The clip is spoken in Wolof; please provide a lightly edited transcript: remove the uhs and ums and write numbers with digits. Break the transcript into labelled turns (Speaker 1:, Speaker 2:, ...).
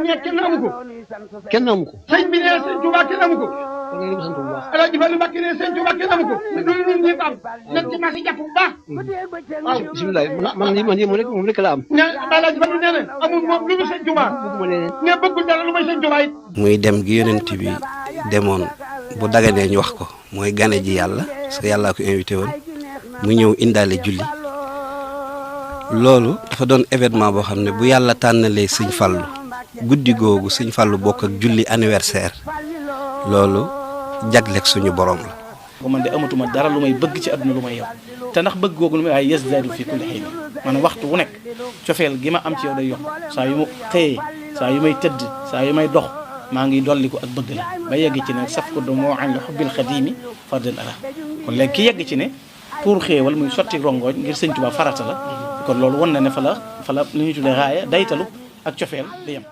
Speaker 1: ñett kenn amu ko.
Speaker 2: kenn amu ko.
Speaker 1: sëñ bi nee sëñ Touba kenn amu ko.
Speaker 2: kon nag ñu sant bu baax.
Speaker 1: El Hadj Fallou Mbacké nee sëñ Touba kenn amu ko. loolu ñun ñëpp am nañ ci marché jàpp bu baax.
Speaker 2: waaw bisimilah man moom rek la am.
Speaker 1: nee El Hadj Fallou nee na amul moom lu mu sëñ Touba.
Speaker 2: bëgguma leneen.
Speaker 1: nee bëggul dara lu may sëñ Touba it.
Speaker 3: muy dem gi yonent bi demoon bu daganee ñu wax ko mooy gane ji yàlla parce que yàllaa ko invité woon mu ñëw indaale julli loolu dafa doon événement boo xam ne bu yàlla tànnalee sëñ Fallu guddi googu sëñ Fallu bokk ak julli anniversaire loolu jagleeg suñu borom la.
Speaker 4: ko man de amatuma dara lu may bëgg ci àdduna lu may yow te ndax bëgg googu lu may waaye yazdaadu fi kulli xiin maanaam waxtu wu nekk cofeel gi ma am ci yow day yokk saa yu ma xëyee saa yu may tëdd saa yu may dox maa ngi dolli ko ak bëgg la ba yegg ci ne saf ko do moo añ la xubbil xadiimi fardal ala kon léegi ki yegg ci ne pour xéewal muy sotti rongoñ ngir sëñ Tuubaa farata la kon loolu wan na ne fa la li ñuy tuddee raaya daytalu ak cofeel di yem